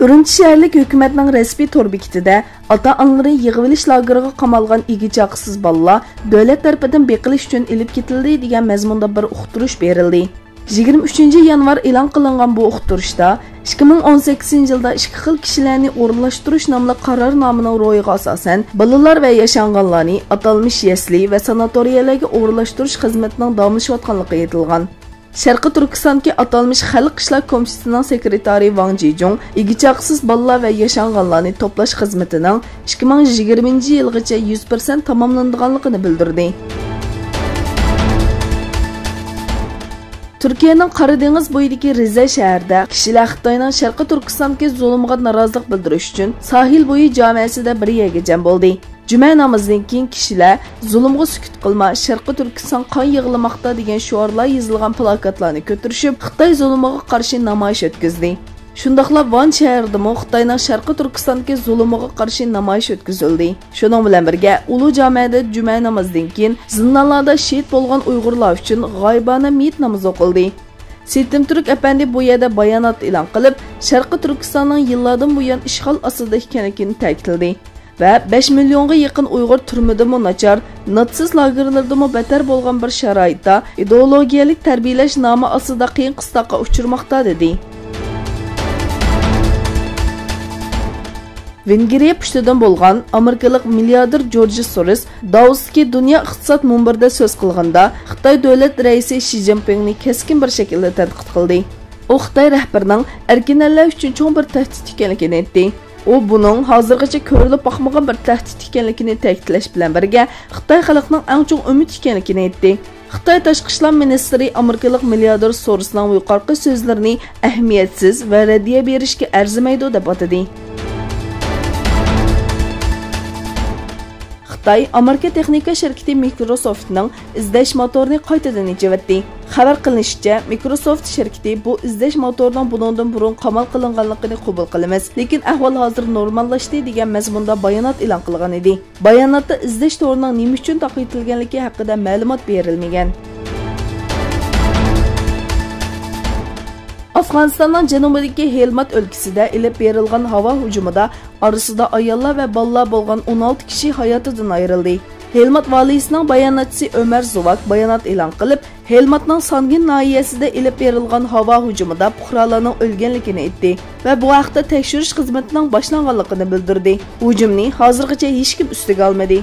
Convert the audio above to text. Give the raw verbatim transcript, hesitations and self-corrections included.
ئۈرۈمچى شەھەرلىك ھۆكۈمەتنىڭ رەسمىي تور بېكىتىدە ئاتا-ئانىلىرى يىغىۋېلىش لاگېرىغا قامالغان ئىگە-چاقىسىز بالىلار دۆلەت تەرىپىدىن بېقىلىش ئۈچۈن ئېلىپ كېتىلدى دېگەن مەزمۇندا بىر ئۇقتۇرۇش بېرىلدى. يىگىرمە ئۈچىنچى يانۋار ئېلان قىلىنغان بۇ ئۇقتۇرۇشتا، ئىككى مىڭ ئون سەككىزىنچى يىلدا ئىككى خىل كىشىلەرنى ئورۇنلاشتۇرۇش ناملىق قارارنامىنىڭ روھىغا ئاساسەن، بالىلار ۋە ياشانغانلارنى ئاتالمىش يەسلى ۋە ساناتورىيەلەرگە ئورۇنلاشتۇرۇش خىزمىتىنىڭ داۋاملىشىۋاتقانلىقى ئېيتىلغان. شەرقىي تۈركىستاندىكى ئاتالمىش خەلق ئىشلار كومىتېتىنىڭ سېكرېتارى ۋاڭ جىجۇڭ ئىگە-چاقىسىز بالىلار ۋە ياشانغانلارنى توپلاش خىزمىتىنىڭ ئىككى مىڭ يىگىرمىنچى يىلغىچە يۈز پىرسەنت تاماملىنىدىغانلىقىنى بىلدۈردى. تۈركىيەنىڭ قارا دېڭىز بويىدىكى رىزە شەھىرىدە كىشىلەر خىتاينىڭ شەرقىي تۈركىستاندىكى زۇلۇمىغا نارازىلىق بىلدۈرۈش ئۈچۈن ساھىل بويى جامەسىدە بىر يەرگە جەم بولدى. جۈمە نامىزىدىن كېيىن كىشىلەر «زۇلۇمغا سۈكۈت قىلما، شەرقىي تۈركىستان قان يىغلىماقتا» دېگەن شوئارلار يېزىلغان پلاكاتلارنى كۆتۈرۈشۈپ، خىتاي زۇلۇمىغا قارشى نامايىش ئۆتكۈزدى. شۇنداقلا ۋان شەھىرىدىمۇ خىتاينىڭ شەرقىي تۈركىستاندىكى زۇلۇمىغا قارشى نامايىش ئۆتكۈزۈلدى. شۇنىڭ بىلەن بىرگە، ئۇلۇ جامەدە جۈمە نامىزىدىن كېيىن زىندانلاردا شېھىت بولغان ئۇيغۇرلار ئۈچۈن غايىبانە مېيىت نامىزى ئوقۇلدى. سېيىتتىن تۈرك ئەپەندى بۇ يەردە بايانات ئېلان قىلىپ، شەرقىي تۈركىستاننىڭ يىللاردىن بۇيان ئىشغال ئاستىدا ئىكەنلىكىنى تەكىتلىدى ۋە بەش مىليونغا يېقىن ئۇيغۇر تۈرمىدىمۇ ناچار، ناتسىست لاگېرلىرىدىمۇ بەتەر بولغان بىر شارائىتتا ئىدېئولوگىيەلىك تەربىيەلەش نامى ئاستىدا قىيىن قىستاققا ئۇچرىماقتا، دېدى. ۋېنگرىيە پۇشتىدىن بولغان ئامېرىكىلىق مىلياردېر جورج سورس داۋوستىكى دۇنيا ئىقتىساد مۇنبىرىدە سۆز قىلغاندا، خىتاي دۆلەت رەئىسى شى جىنپىڭنى كەسكىن بىر شەكىلدە تەنقىد قىلدى. ئۇ خىتاي رەھبىرىنىڭ ئەركىن ئەللەر ئۈچۈن چوڭ بىر تەھدىت ئىكەنلىكىنى ئېيتتى. ئۇ بۇنىڭ ھازىرغىچە كۆرۈلۈپ باقمىغان بىر تەھدىت ئىكەنلىكىنى تەكىتلەش بىلەن بىرگە، خىتاي خەلقىنىڭ ئەڭ چوڭ ئۈمىد ئىكەنلىكىنى ئېيتتى. خىتاي تاشقى ئىشلار مىنىستىرى ئامېرىكىلىق مىلياردېر سورسنىڭ يۇقىرىقى سۆزلىرىنى ئەھمىيەتسىز ۋە رەددىيە بېرىشكە ئەرزىمەيدۇ، دەپ ئاتىدى. خىتاي ئامېرىكا تېخنىكا شىركىتى مىكروسوفتنىڭ ئىزدەش موتورىنى قايتىدىن ئېچىۋەتتى. خەۋەر قىلىنىشىچە، مىكروسوفت شىركىتى بۇ ئىزدەش موتورىنىڭ بۇنىڭدىن بۇرۇن قامال قىلىنغانلىقىنى قوبۇل قىلىمىز، لېكىن ئەھۋال ھازىر نورماللاشتى، دېگەن مەزمۇندا بايانات ئېلان قىلغان ئىدى. باياناتتا ئىزدەش تورىنىڭ نېمە ئۈچۈن تاقىۋېتىلگەنلىكى ھەققىدە مەلۇمات بېرىلمىگەن. ئافغانىستاننىڭ جەنۇبىدىكى ھېلمات ئۆلكىسىدە ئېلىپ بېرىلغان ھاۋا ھۇجۇمىدا ئارىسىدا ئاياللار ۋە بالىلار بولغان ئون ئالتە كىشى ھاياتىدىن ئايرىلدى. ھېلمات ۋالىيسىنىڭ باياناتچىسى ئۆمەر زۇۋاك بايانات ئېلان قىلىپ، ھېلماتنىڭ سانگىن ناھىيەسىدە ئېلىپ بېرىلغان ھاۋا ھۇجۇمىدا پۇقرالارنىڭ ئۆلگەنلىكىنى ئېيتتى ۋە بۇ ھەقتە تەكشۈرۈش خىزمىتىنىڭ باشلانغانلىقىنى بىلدۈردى. ھۇجۇمنى ھازىرغىچە ھېچكىم ئۈستىگە ئالمىدى.